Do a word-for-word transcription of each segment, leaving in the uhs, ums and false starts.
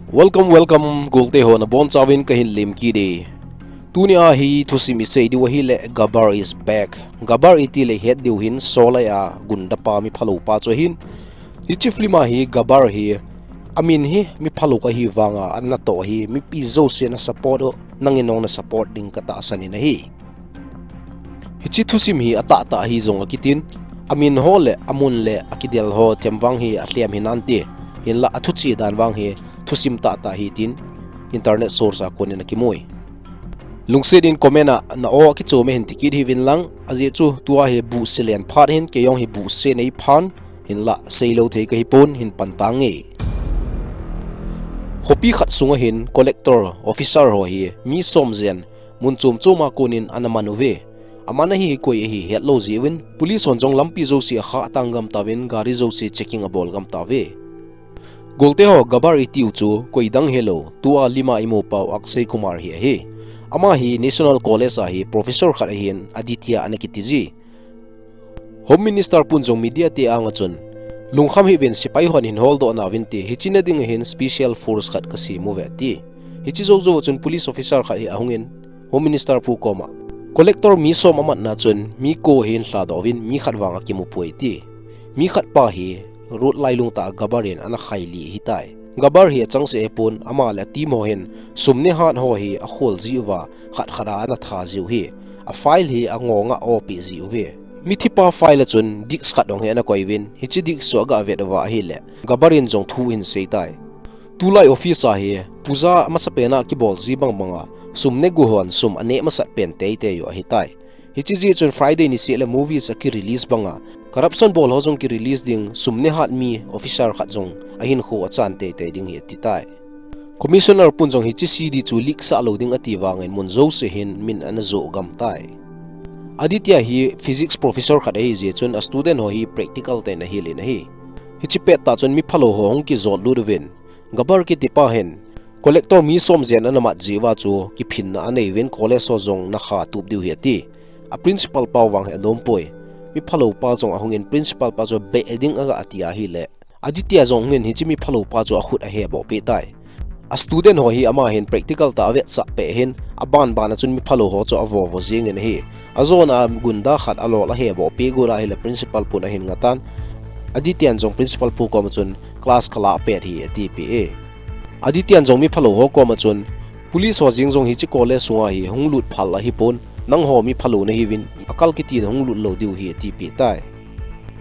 Welcome, welcome, golte ho nabonchauvin kahin lemkit e. Tunia hi thusim isei diu ahile Gabbar is back. Gabbar iti le het diu hin Sholay a gunda pa miphalou pa chu ahin. Hiche film a hi Gabbar hi amin hi miphalou ahi vanga anatoh ahi, mipi jousen asupport u, nangin jong nasupport ding katahsan in ahi. Hiche thusim hi atahtah ahi jong akitin, amin ho le amun le akidel ho themvang hi alhem hinante, hinla athuche dan vang hi thusim tahtah ahi tin internet source a konin akimui. Lungset in comment a na-o akichom e hin tikit hiuvin lang, ajeh chu tua hi buhse len phat hin, kei jong hi buhse neiphan, hinla seilou thei kahipon hin pan tange. Khopi khat sunga hin collector officer ho hi mi som jen mun chom choma konin ana man uve. Aman ahi koi ahi hetlou jeh uvin, police hon jong lampi jouse akhah tang gam tauvin, gari jouse checking abol gam tauve. Golte ho, Gabbar itiu chu koidang hilou, tua lima imu pau Akshay Kumar hi ahi. Ama hi National College a hi professor khat ahin, Aditya ana kiti ji. Home Minister pun jong media te anga chun, lungkham hih uvin, sepai hon hin holdoh nauvin te, hiche na dinga hin special force khat kasem uve ati. Hiche jou jou a chun police officer khat hi ahungin Home Minister pu koma, collector mi som amatna chun mi ko hin lhadoh uvin, mi khat vang akimu poi ati. Mi khat pa hi road lailung tah a Gabbar in ana khailih ahitai. Gabbar hi achangseh ahipon, ama le ateam ho hin sum nehat ho hi akhol jiuva, khat khat a ana tha jiu ahi. A file hi angong a aopi jiuve. Mithipa file a chun disk khat jong hi ana koiuvin, hiche disk chu aga vet uva ahile Gabbar in jong thu ahin seitai. Tulai office a hi puja amasapen a kibol ji bang banga sum negu hon sum aneh masat pen teitei u ahitai. Hiche jeh chun Friday niseh le movies aki release banga corruption bol ho jong ki release ding, sum nehat mi officer khat jong ahinkho achan teitei ding ahi atitai. Commissioner pun jong hiche CD chu leak sah lou ding ati vangin mun jouse hin min ana joh gam tai. Aditya hi physics professor khat ahi jeh chun a student ho hi practical tah in ahil in ahi. Hiche pettah chun miphalou ho hung kijot lut uvin, Gabbar kitipa hin collector mi som jen ana mat jiuva chu kiphinna anei uvin, college ho jong nakha tup diu ahi ati. A principal pau vang hi anom poi. Miphalou pa jong ahungin principal pa chu beh ding aga ati ahile, Aditya jong hungin hiche miphalou pa chu akhut aheboh peh tai. A student ho hi ama hin practical tah a avetsah peh ahin, aban ban a chun miphalou ho chu avovo jingin ahi. Ajona gunda khat alol aheboh peh got ahile principal pun ahin ngah tan. Aditya in jong principal pu koma chun class kalah pet ahi atipeh e. Aditya in jong miphalou ho koma chun, police ho jeng jong hiche college sunga hi hung lut phal ahipon, nangho miphalou nahiuvin, akal kiti na hung lut lou diu ahi atipeh tai.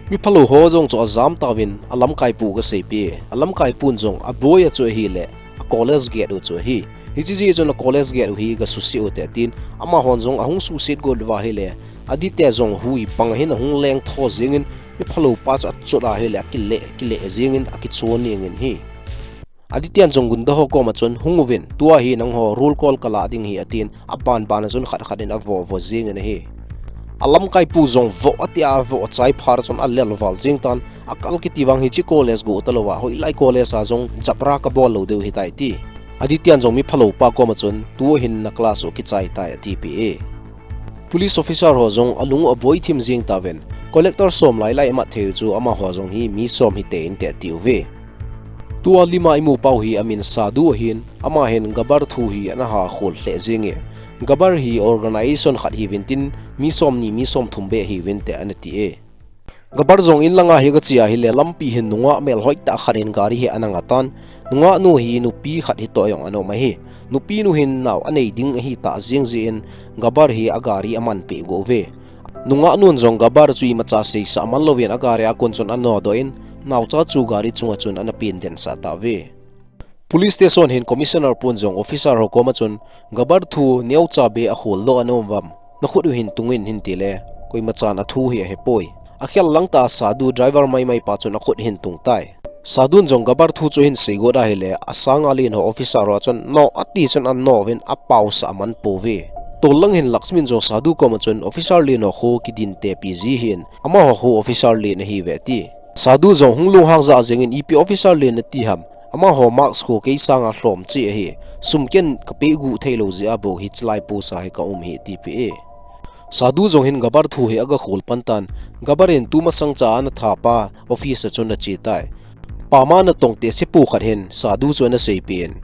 Miphalou ho jong chu ajam tauvin, alamkaipu agaseipeh e. Alamkaipun jong aboi a chu ahile, a college gate u chu ahi. Hiche jeh chun a college gate u hi gasuse ute atin, amahon jong ahung suset got uva ahile, Aditya jong hui pang ahin ahung lengtho jingin, miphalou pa chu achot ahile, akile, kile jingin, akichon jingin ahi. Aditya in jong gunda ho koma chun, hung uvin, tua hi nangho roll call kalah ding ahi atin, aban ban a chun khat khat in avovo jingin ahi. Alamkaipu jong voh atia avoh achai phat a chun alel val jing tan, akal kiti vang hiche college go talouva, hoilai college a jong jabra kabol lou diu ahitai ati. Aditya in jong miphalou pa koma chun, tua hin na class u kichai tai atipeh e. Police officer ho jong alung u aboi thim jing tauvin, collector som lai lai amat thei u chu amaho jong hi mi som hite inte atiuve. Tua lima imu pau hi amin Sadhu ahin, ama hin Gabbar thu hi ana ha khol lheh jinge. Gabbar hi organization khat ahiuvin tin, mi somni mi somthum beh ahiuvinte ana ti e. Gabbar jong in langa hi agache ahile lampi hin nungah melhoi tah khat in gari hi ana ngah tan. Nungah nu hi nupi khat hitoh jong ana um ahi. Nupi nu hin nao anei ding ahitah jeng jeh in Gabbar hi agari amanpeh got uve. Nungah nun jong Gabbar chu imacha seisah man louvin agari a kon chun anodoh in, naocha chu gari chunga chun ana pen densah tauve. Police station hin commissioner pun jong officer ho koma chun, Gabbar thu neocha beh a kholdoh ana um uvam, nakhut u hin tungin hin tile, koimachan athu hi ahepoi. Akhel langtah a Sadhu driver maimai pa chun akhut hin tung tai. Sadhun jong Gabbar thu chu ahin seigot ahile, asanga len ho officer ho chun, no ati chun ano uvin apaosah aman pouve. Tollang hin Lakshmin jong Sadhu koma chun officer len ho khu kidin tepi ji ahin, amaho khu officer len ahiuve ati. Sadhu jong hung lunghang jah jengin ipi officer len nati ham, amaho marks khu kei sanga lhom cheh ahi, sum ken kapeh gu theilou jeh a bou hiche lai post a hi kaum ahi atipeh e. Sadhu jong hin Gabbar thu hi agakhol pan tan, Gabbar in tumasang cha ana thapa office a chun ache tai. Pama natong te sepu khat hin Sadhu chu ana seipeh in,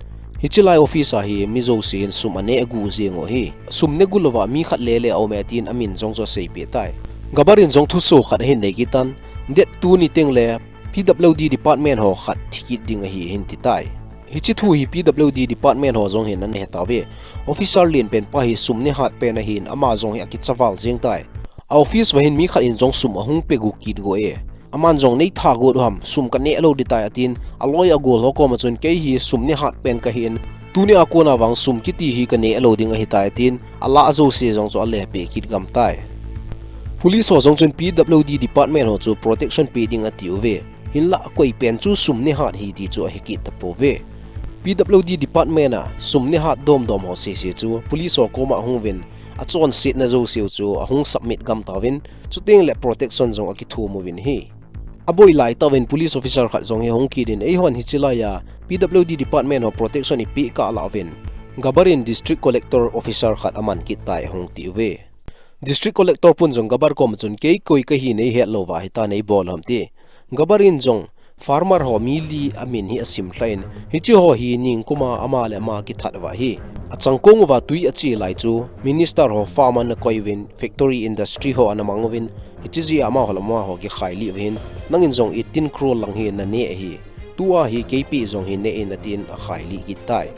hiche lai office a hi mi jouse hin sum aneh agu jing u ahi. Sum negu louva mi khat lele aume atin amin jong chu aseipeh tai. Gabbar in jong thuso khat ahin nei kit tan, date two ni teng le P W D department ho khat thi kit ding ahi ahin ti tai. Hiche thu hi P W D department ho jong hin ana he tauve. Officer lenpen pa hi sum neh hat pen ahin ama jong hi akicha val jing tai. A office uva hin mi khat in jong sum ahung pe gu kit go e. Aman jong nei tha got u ham, sum kaneh lou ding tai atin, aloi agol ho koma chun kei hi sum neh hat pen kahin, tuni a kona vang sum kiti hi kaneh lou ding ahi tai atin, alah jouse jong chu ale peh kit gam tai. Police ho jong chun P W D department ho chu protection pe ding ati uve. Hinlah koi pen chu sum neh hat hi ti chu ahe kit tapouve. P W D department a sum neh hat domdom ho sese chu police ho koma ahung uvin, achonsetna jouse u chu ahung submit gam tauvin, chuteng le protection jong akithum uvin ahi. Aboi lai tauvin police officer khat jong hi ahung kit in, eihon hiche lai a P W D department ho protection ipeh kah lah uvin, Gabbar in district collector officer khat aman kit tai ahung ti uve. District collector pun jong Gabbar koma chun kei koi kahi nei het louva hita nei bol ham ti. Gabbar in jong farmer ho mi li amin hi asim lha in, hiche ho hi ningkuma ama le ama kithat uva ahi. Achangkong uva tui ache lai chu minister ho farm ana koi uvin, factory industry ho ana mang uvin, hiche jeh a amaho le amaho kikhailih uva hin, nangin jong eighteen crore lang hi naneh ahi. Tua hi kei peh jong hi neh in atin akhailih kit tai.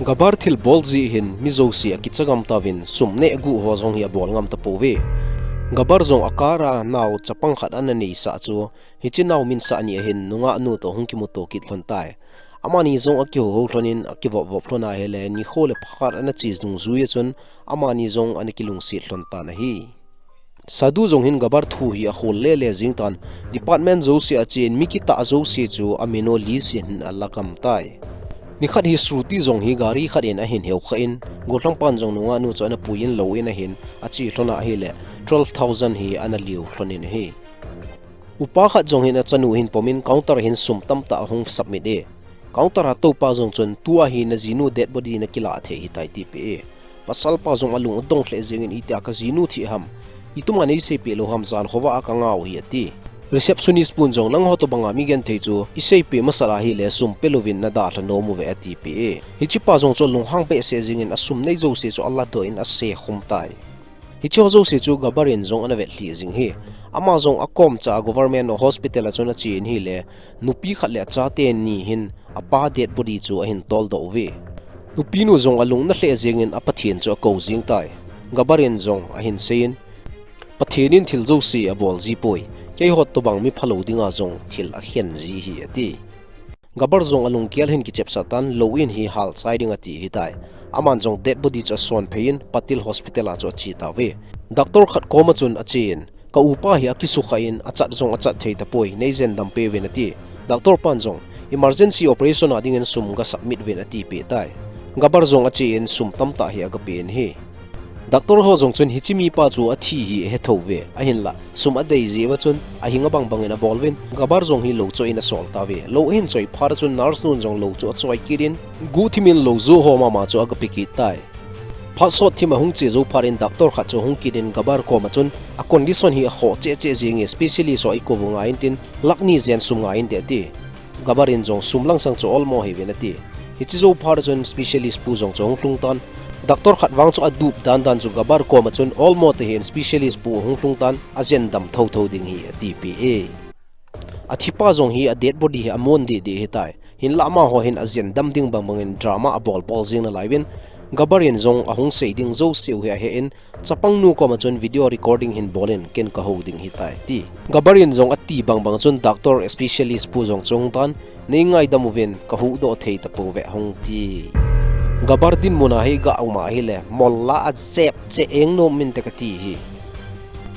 Gabbar thilbol jeh hin mi jouse akicha gam tauvin, sum neh gu ho jong hi abol ngam tapouve. Gabbar jong a car a nao chapang khat ana neisah chu, hiche nao minsah ni ahin nungah nu toh hung kimuto kit lhon tai. Amani jong akihou hou lhon in akivop vop lhon ahile, nikho le phat ana che dungjui a chun amani jong ana kilungset lhon tan ahi. Sadhu jong hin Gabbar thu hi akhol lele jing tan, department jouse a che in mi kitah jouse chu amin u list in hin ala gam tai. Nikhat hi Shruti jong hi gari khat in ahin heu kha in, gollhang pan jong nungah nu chu ana pui in lou in ahin ache lhon ahile, twelve thousand hi ana liu lhon in ahi. Upa khat jong hin achanu hin pom in counter a hin sum tamtah ahung submit e. Counter a toupa jong chun, tua hi najinu dead body nakilah thei hitai, tipeh e. Pasalpa jong alung adong lheh jeng in, itia kajinu thi ham, ituma neiseipeh lou ham, jan khovah a kangah u hi ati. Receptionist pun jong, nangho tobanga mi genthei chu iseipeh masat ahile sum pelouvin nadalha nom uve atipeh e. Hichepa jong chu alunghang behseh jeng in asum nei jouse chu aladoh in asekhum tai. Hiche ho jouse chu Gabbar in jong ana vetlhi jing hi. Ama jong akomcha a government hospital a chun ache in ahile, nupi khat le achate ni hin apa dead body chu ahin toldoh uve. Nupinu jong alung nalheh jeng in a Pathen chu akou jing tai. Gabbar in jong ahin sei in, Pathen in thil jouse abol jipoi, keiho tobang mi phalou dinga jong thil akhen ji ahi ati. Gabbar jong alungkel hin kichepsah tan, lou in hi halchai ding ati ahitai. Aman jong dead body chu asonphei in Patil Hospital a chu ache tauve. Doctor khat koma chun ache in, ka upa hi akisukha in achat jong achat thei tapoi, neijendam peuvin ati. Doctor pan jong emergency operation a dingin sum gasubmit uvin atipeh tai. Gabbar jong ache in sum tamtah hi agape in ahi. Doctor ho jong chun hiche mipa chu athi hi ahethou ve, ahinlah sum adei jeh uva chun ahing abang bangin abol uvin, Gabbar jong hi lou choh in asol tauve. Lou ahin choi phat a chun nurse nun jong lou chu achoi kit in, guhthim in lou joh ho mama chu agape kit tai. Phat sot thim ahung che jou phat in doctor khat chu ahung kit in Gabbar koma chun a condition hi akhoh cheh cheh jenge, specialist ho ikou u ngai intin, lakh ni jen sum ngai inte ati. Gabbar in jong sum langsang chu olmo hiuvin ati. Hiche jou phat a chun specialist pu jong chu ahung lhung tan. Doctor khat vang chu adup dan dan chu Gabbar koma chun olmo tahih in specialist pu ahung lhung tan, ajendam thotho ding hi atipeh e. Athipa jong hi a dead body hi amon deh deh ahitai. Hinlah amaho hin ajendam ding bang bangin drama abol bol jing nalai uvin, Gabbar in jong ahung sei ding jouse u hi ahe in, chapang nu koma chun video recording hin bol in ken kahou ding ahitai ati. Gabbar in jong ati bang bang chun doctor specialist pu jong chu ahung tan, neingaidam uvin, kahuhdoh thei tapouve ahung ti. Gabbar dinmun a hi ga um ahile, mol la ajep cheh eng nom inte kati hi.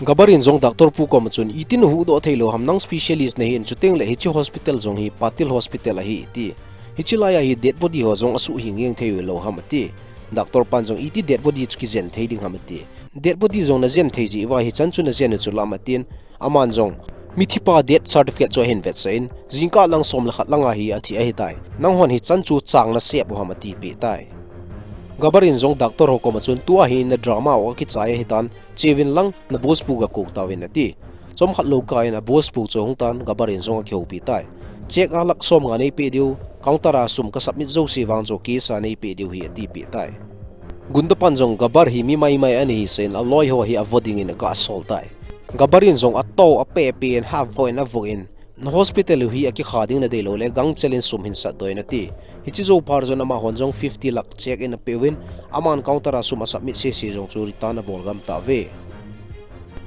Gabbar in jong doctor pu koma chun, itin nahuhdoh theilou ham, nang specialist nahin, chuteng le hiche hospital jong hi Patil Hospital ahi ati. Hiche lai a hi dead body ho jong asuh hing hing thei ulou ham ati. Doctor pan jong iti dead body chu kijen thei ding ham ati. Dead body jong najen thei jeh uva hichan chu najen u chu lam atin, aman jong mithipa death certificate chu ahin vetsah in, jingkah lang som le khat langa hi athi ahitai. Nanghon hichan chu chang nasep u ham atipeh tai. Gabbar in jong doctor ho koma chun tua hi na drama u akichai ahitan, cheuvin lang na boss pu gakou tauvin ati. Chomkhat lou kah in a boss pu chu ahung tan, Gabbar in jong akihoupi tai. Cheque a lakh som nga neipeh diu, counter a sum ka submit jouse vang chu case a neipeh diu ahi atipeh tai. Gunda pan jong Gabbar hi mi maimai ana hisah in aloi ho hi avo dingin aga sol tai. Gabbar in jong ato apeh peh in avo in avo in, na hospital u hi akikha ding nadei lou le gangchel in sum hin satdoh in ati. Hiche jou phat chun amahon jong fifty lakh cheque in apeh uvin, aman counter a sum asubmit sese jong chu return abol gam tauve.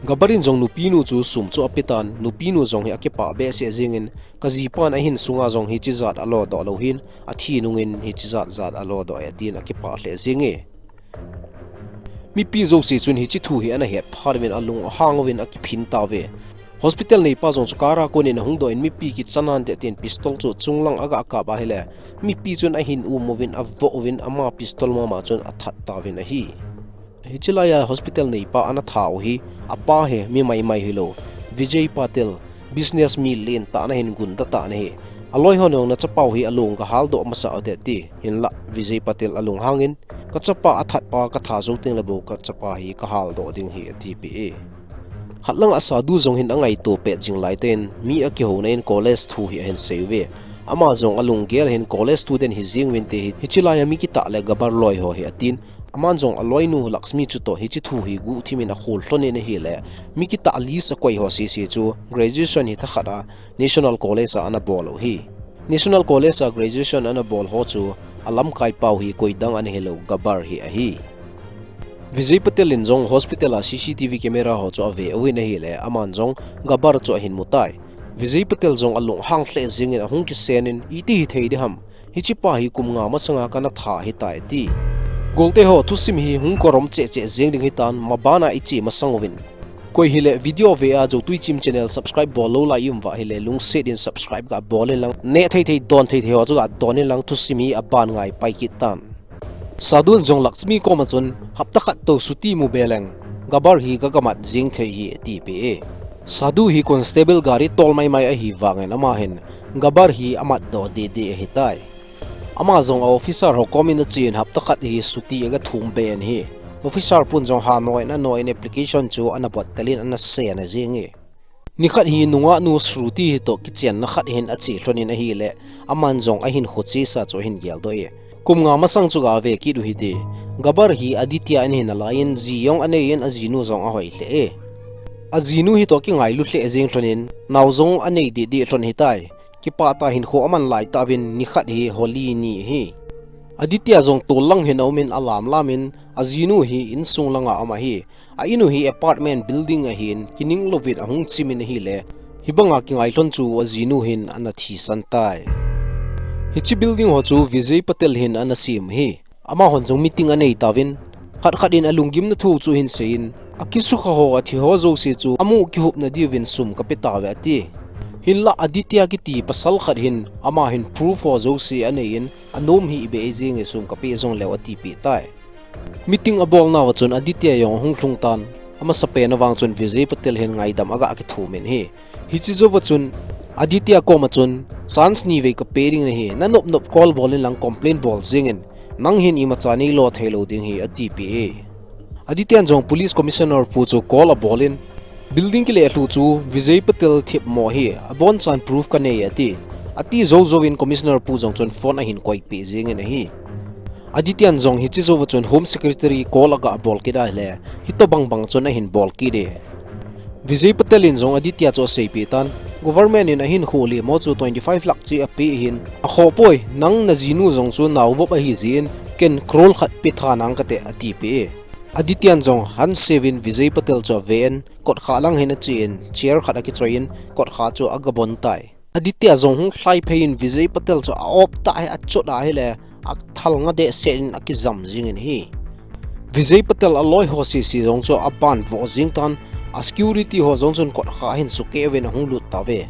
Gabbar in jong nupinu chu sum chu apetan, nupinu jong hi akipah behseh jengin, kajipan ahin sunga jong hiche jat alodoh lou hin, athi nungin hiche jat jat alodoh e atin akipah lheh jenge. Mipi jouse chun hiche thu hi ana het phat uvin alung ahang uvin akiphin tauve. Hospital neipa jong chu car a konin ahung doh in mipi kichan hante tin pistol chu chunglang aga kap ahile, mipi chun ahin um uvin avo uvin ama pistol mama chun athat tauvin ahi. Hiche laiya hospital neipa ana that u hi, apa hi mi maimai hilou, Vijay Patel, business mi lentah ana hin gunda tah ana hi. Aloi hon jong nachapa u hi alung kahaldoh masa ute ati, hinlah Vijay Patel alunghangin, kachapa athat pa kathat jou tengle bou kachapa hi kahaldoh ding ahi atipeh e. Khat langa Sadhu jong hin angaito pet jing laitah in mi akihouna in college thu hi ahin seiuve. Ama jong alunggel hin college student hijeng uvinte hi, hiche laiya mi kitah le Gabbar loi ho hi atin, aman jong aloinu Lakshmi chutoh hiche thu hi guhthim in akhol lhon in ahile, mi kitah list akoi ho sese chu graduation hi thakhat a National College a ana bol u ahi. National College a graduation ana bol ho chu alamkai pau hi koidang ana hilou Gabbar hi ahi. Vijay Patel in jong hospital a C C T V camera ho chu ave uvin ahile, aman jong Gabbar chu ahin mutai. Vijay Patel jong alunghang lheh jengin ahung kisen in, iti hithei diham, hichepa hi kum nga masanga kana that ahitai ati. Golte ho, thusim hi hung korom cheh cheh jeng ding ahitan, mabana iche masang uvin. Koi hile video ve a Joutui Chim channel subscribe bol lou lai ium uva hile lungset in subscribe gabol in lang, neh thei thei don thei thei ho chu gadon in lang, thusim hi aban ngai pai kit tan. Sadhu in jong Lakshmi koma chun hapta khat tou chutti mu be leng, Gabbar hi kagamat jeng thei ahi atipeh e. Sadhu hi constable gari tol maimai ahivangin ama hin Gabbar hi amatdoh deh deh ahitai. Ama jong a officer ho komin achen hapta khat hi chutti agathum be in ahi. Officer pun jong hanoiyin anoiyin application chu ana bottel in ana send jenge. Nikhat hi nungahnu Shruti hitoh kichenna khat hin ache lhon in ahile, aman jong ahinkho chesa chu ahin geldoh e. Kum nga masang chu gave kit u hite. Gabbar hi Aditya in ahi nalaiyin ji jong aneiyin ajinu jong ahoi lheh e. Ajinu hitoh kingailu lheh jeng lhon in nao jong anei deh deh lhon ahitai. Kipah tah hinkho aman laitah uvin nikhat hi Holi ni ahi. Aditya jong tol lang hin aumin alam lam in ajinu hi insung langa aum ahi. A in u hi apartment building ahin kining louvin ahung chim in ahile, hibanga kingai lhon chu ajinu hin ana thisan tai. Hiche building ho chu Vijay Patel hin ana sem ahi. Amahon jong meeting anei tauvin, khat khat in alunggimna thu chu ahin seiyin, akisukha ho athi ho jouse chu amu kihupna diuvin sum kape tauve ati. Hinlah Aditya kiti pasal khat hin ama hin proof ho jouse aneiyin, anom hih beh jenge, sum kapeh jongleu atipeh tai. Meeting abolnauva chun Aditya jong ahung lhung tan, amasapen avang chun Vijay Patel hin ngaidam aga kithum in ahi. Hiche jouva chun Aditya koma chun chance nivei kapeh ding nahi, nanop nop call bol in lang complain bol jengin, nang hin imacha neilo theilou ding ahi atipeh e. Aditya in jong police commissioner pu chu call abol in, building kilelhu chu Vijay Patel themmo ahi, abonchan proof kanei ati. Ati jou jouvin commissioner pu jong chun phone ahin koipeh jengin ahi. Aditya in jong hiche jouva chun home secretary call aga bol kit ahile, hitobang bang chun ahin bol kit e. Vijay Patel in jong Aditya chu aseipeh tan, government in ahinkho lemo chu twenty five lakh chi apeh ahin, akhoh poi, nang najinu jong chu naovop ahi jeh in, ken crore khat pe tha nang kate atipeh e. Aditya in jong hanseuvin Vijay Patel chu aven, kotkhah lang hin achen, chair khat akichoiyin, kotkhah chu agabon tai. Aditya jong hung lhai phei in Vijay Patel chu a-op tah hi achot ahile, athal nga dehset in akijam jengin ahi. Vijay Patel aloi ho sese jong chu abanvo jeng tan, a security ho jong chun kotkhah hin sukeh uvin ahung lut tauve.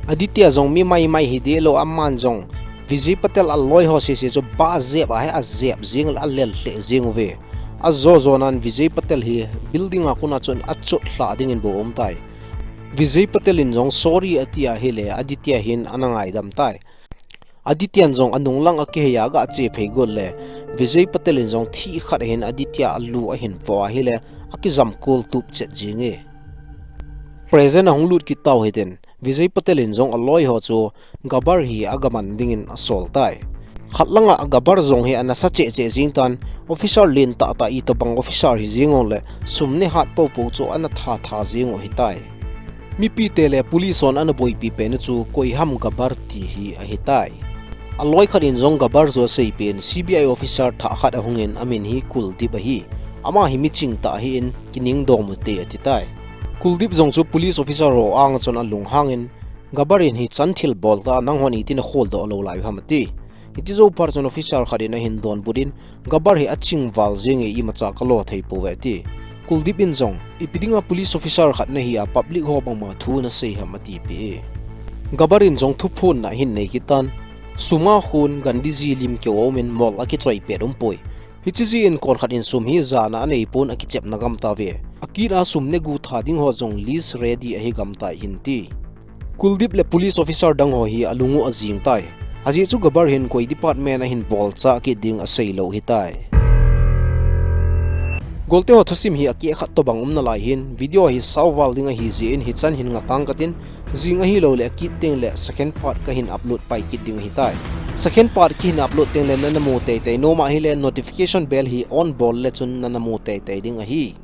Aditya jong mi maimai hi dehlou, aman jong Vijay Patel aloi ho sese chu bah jep ahi, ajep jeng le alel lheh jeng uve. Ajo jonan Vijay Patel hi building a kona chun achot lhah dingin bou aum tai. Vijay Patel in jong sorry ati ahile Aditya hin ana ngaidam tai. Aditya in jong anung lang akihei a aga che phei got le, Vijay Patel in jong thih khat hin Aditya alu ahin vo ahile, akijam kol tup chet jenge. Present ahung lut kit tau hitin, Vijay Patel in jong aloi ho chu Gabbar hi agaman dingin asol tai. Khat langa Gabbar jong hi anasa cheh cheh jing tan, officer lentah tah itobang officer hi jeng uleh sum ne hat popo chu ana tha tha jeng u ahitai. Mipite le police hon ana boipi pen u chu koi ham Gabbar ti hi ahitai. Aloi khat in jong Gabbar chu asei pen, C B I officer thah khat ahungin amin hi Kuldeep ahi. Ama hi miching tah ahin, kining dom u te ati tai. Kuldeep jong chu police officer ho anga chun alunghangin, Gabbar in hichan thil bol tah a nanghon itin akholdoh lou lai u ham ati. Hiti jou phat chun officer khat in ahin donbut in, Gabbar hi aching val jenge, imacha kalo thei pouve ati. Kuldeep in jong, ipi dinga police officer khat nahi a public ho bangma thu nasei ham ati peh e. Gabbar in jong thuphonna ahin nei kit tan, sum a khun Gandhiji lim keu aumin mol akichoi pet umpoi. Hiche jeh in konkhat in sum hi jana anei pon, akichepna gam tave. Akit a sum negu tha ding ho jong list ready ahi gam tai hin ti. Kuldeep le police officer dang ho hi alung u ajing tai. Ajeh chu Gabbar hin koi department ahin bolcha kit ding asei lou ahitai. Golte ho thusim hi akeh khat tobang um nalai hin, video hi sao val ding ahi jeh in hichan hin ngatang katin, jing ahilou le akit teng le second part kahin upload pai kit ding ahitai. Second part kahin upload teng le nana mu teitei nom ahile notification bell hi on bol le chun nana mu teitei ding ahi.